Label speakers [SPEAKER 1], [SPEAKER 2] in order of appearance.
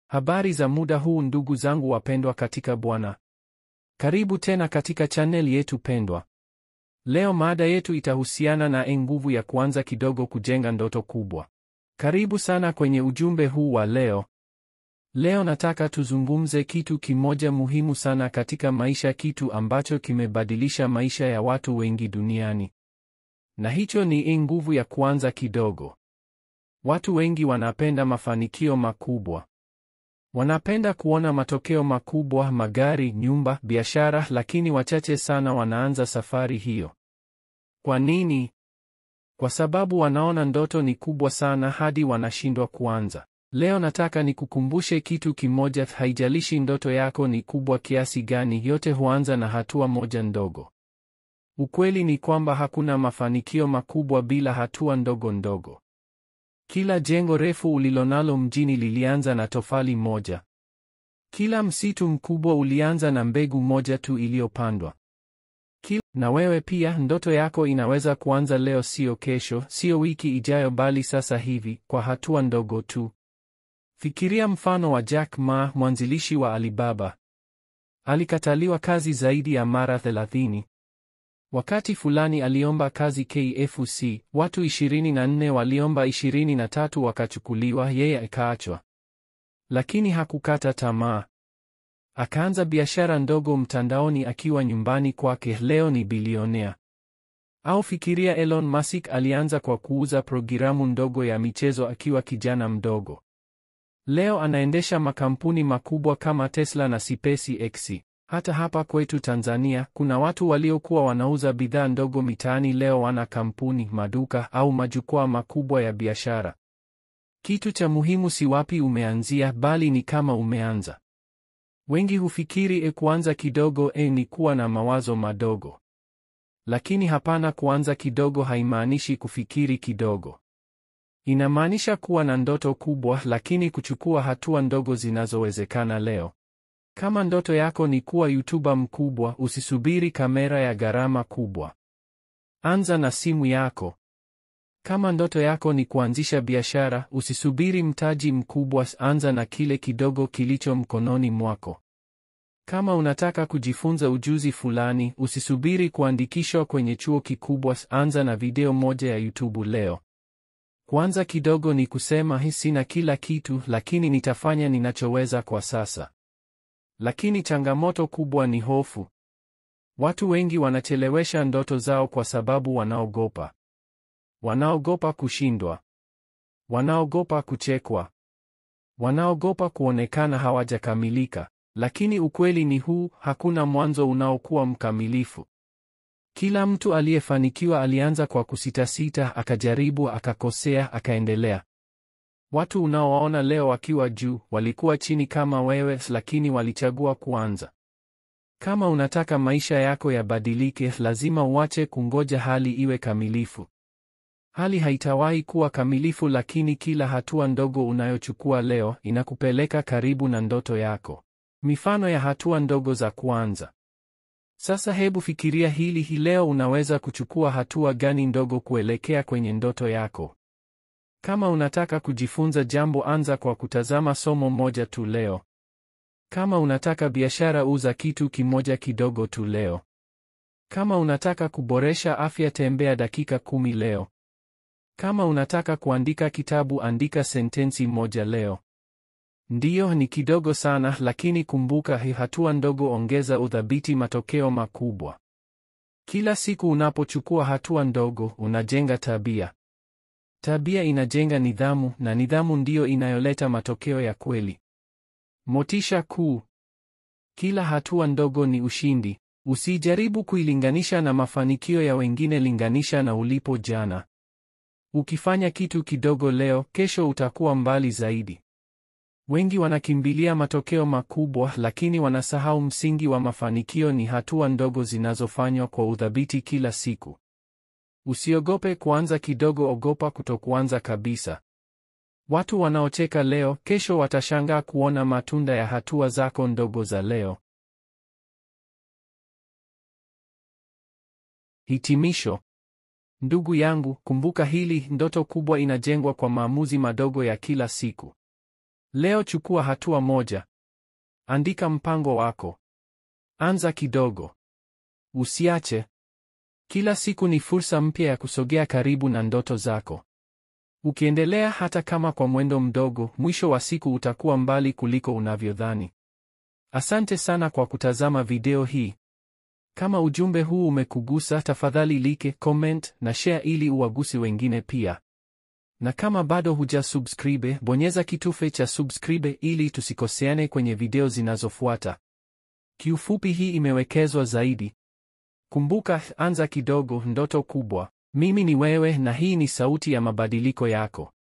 [SPEAKER 1] Habari za muda huu ndugu zangu wapendwa katika Bwana. Karibu tena katika channel yetu pendwa. Leo mada yetu itahusiana na nguvu ya kuanza kidogo kujenga ndoto kubwa. Karibu sana kwenye ujumbe huu wa leo. Leo nataka tuzungumze kitu kimoja muhimu sana katika maisha, kitu ambacho kimebadilisha maisha ya watu wengi duniani. Na hicho ni nguvu ya kuanza kidogo. Watu wengi wanapenda mafanikio makubwa. Wanapenda kuona matokeo makubwa, magari, nyumba, biashara, lakini wachache sana wanaanza safari hiyo. Kwa nini? Kwa sababu wanaona ndoto ni kubwa sana hadi wanashindwa kuanza. Leo nataka nikukumbushe kitu kimoja, haijalishi ndoto yako ni kubwa kiasi gani, yote huanza na hatua moja ndogo. Ukweli ni kwamba hakuna mafanikio makubwa bila hatua ndogo ndogo. Kila jengo refu ulilonalo mjini lilianza na tofali moja. Kila msitu mkubwa ulianza na mbegu moja tu iliyopandwa. Na wewe pia, ndoto yako inaweza kuanza leo, sio kesho, sio wiki ijayo, bali sasa hivi, kwa hatua ndogo tu. Fikiria mfano wa Jack Ma, mwanzilishi wa Alibaba. Alikataliwa kazi zaidi ya mara 30. Wakati fulani aliomba kazi KFC, watu 24 waliomba, 23 wakachukuliwa, yeye akaachwa. Lakini hakukata tamaa. Akaanza biashara ndogo mtandaoni akiwa nyumbani kwake, leo ni bilionea. Au fikiria Elon Musk, alianza kwa kuuza programu ndogo ya michezo akiwa kijana mdogo. Leo anaendesha makampuni makubwa kama Tesla na SpaceX. Hata hapa kwetu Tanzania, kuna watu waliokuwa wanauza bidhaa ndogo mitaani, leo wana kampuni, maduka au majukwaa makubwa ya biashara. Kitu cha muhimu si wapi umeanzia, bali ni kama umeanza. Wengi hufikiri kuanza kidogo ni kuwa na mawazo madogo. Lakini hapana, kuanza kidogo haimaanishi kufikiri kidogo. Inamaanisha kuwa na ndoto kubwa, lakini kuchukua hatua ndogo zinazowezekana leo. Kama ndoto yako ni kuwa YouTuber mkubwa, usisubiri kamera ya gharama kubwa. Anza na simu yako. Kama ndoto yako ni kuanzisha biashara, usisubiri mtaji mkubwa, anza na kile kidogo kilicho mkononi mwako. Kama unataka kujifunza ujuzi fulani, usisubiri kuandikishwa kwenye chuo kikubwa, anza na video moja ya YouTube leo. Kuanza kidogo ni kusema, sina kila kitu, lakini nitafanya ninachoweza kwa sasa. Lakini changamoto kubwa ni hofu. Watu wengi wanachelewesha ndoto zao kwa sababu wanaogopa. Wanaogopa kushindwa. Wanaogopa kuchekwa. Wanaogopa kuonekana hawajakamilika. Lakini ukweli ni huu, hakuna mwanzo unaokuwa mkamilifu. Kila mtu aliyefanikiwa alianza kwa kusitasita, akajaribu, akakosea, akaendelea. Watu unaowaona leo wakiwa juu, walikuwa chini kama wewe, lakini walichagua kuanza. Kama unataka maisha yako yabadilike, lazima uache kungoja hali iwe kamilifu. Hali haitawahi kuwa kamilifu, lakini kila hatua ndogo unayochukua leo inakupeleka karibu na ndoto yako. Mifano ya hatua ndogo za kuanza. Sasa hebu fikiria hili leo, unaweza kuchukua hatua gani ndogo kuelekea kwenye ndoto yako? Kama unataka kujifunza jambo, anza kwa kutazama somo moja tu leo. Kama unataka biashara, uza kitu kimoja kidogo tu leo. Kama unataka kuboresha afya, tembea dakika 10 leo. Kama unataka kuandika kitabu, andika sentensi moja leo. Ndiyo, ni kidogo sana, lakini kumbuka, hatua ndogo ongeza uthabiti, matokeo makubwa. Kila siku unapochukua hatua ndogo, unajenga tabia. Tabia inajenga nidhamu, na nidhamu ndiyo inayoleta matokeo ya kweli. Motisha kuu. Kila hatua ndogo ni ushindi. Usijaribu kuilinganisha na mafanikio ya wengine, linganisha na ulipo jana. Ukifanya kitu kidogo leo, kesho utakuwa mbali zaidi. Wengi wanakimbilia matokeo makubwa, lakini wanasahau msingi wa mafanikio ni hatua ndogo zinazofanywa kwa uthabiti kila siku. Usiogope kuanza kidogo, ogopa kutokuanza kabisa. Watu wanaocheka leo, kesho watashangaa kuona matunda ya hatua zako ndogo za leo. Hitimisho. Ndugu yangu, kumbuka hili, ndoto kubwa inajengwa kwa maamuzi madogo ya kila siku. Leo chukua hatua moja. Andika mpango wako. Anza kidogo. Usiache. Kila siku ni fursa mpya ya kusogea karibu na ndoto zako. Ukiendelea hata kama kwa mwendo mdogo, mwisho wa siku utakuwa mbali kuliko unavyodhani. Asante sana kwa kutazama video hii. Kama ujumbe huu umekugusa, tafadhali like, comment na share ili uwaguse wengine pia. Na kama bado hujasubscribe, bonyeza kitufe cha subscribe ili tusikoseane kwenye video zinazofuata. Kiufupi, hii imewekezwa zaidi. Kumbuka, anza kidogo, ndoto kubwa. Mimi ni wewe na hii ni sauti ya mabadiliko yako.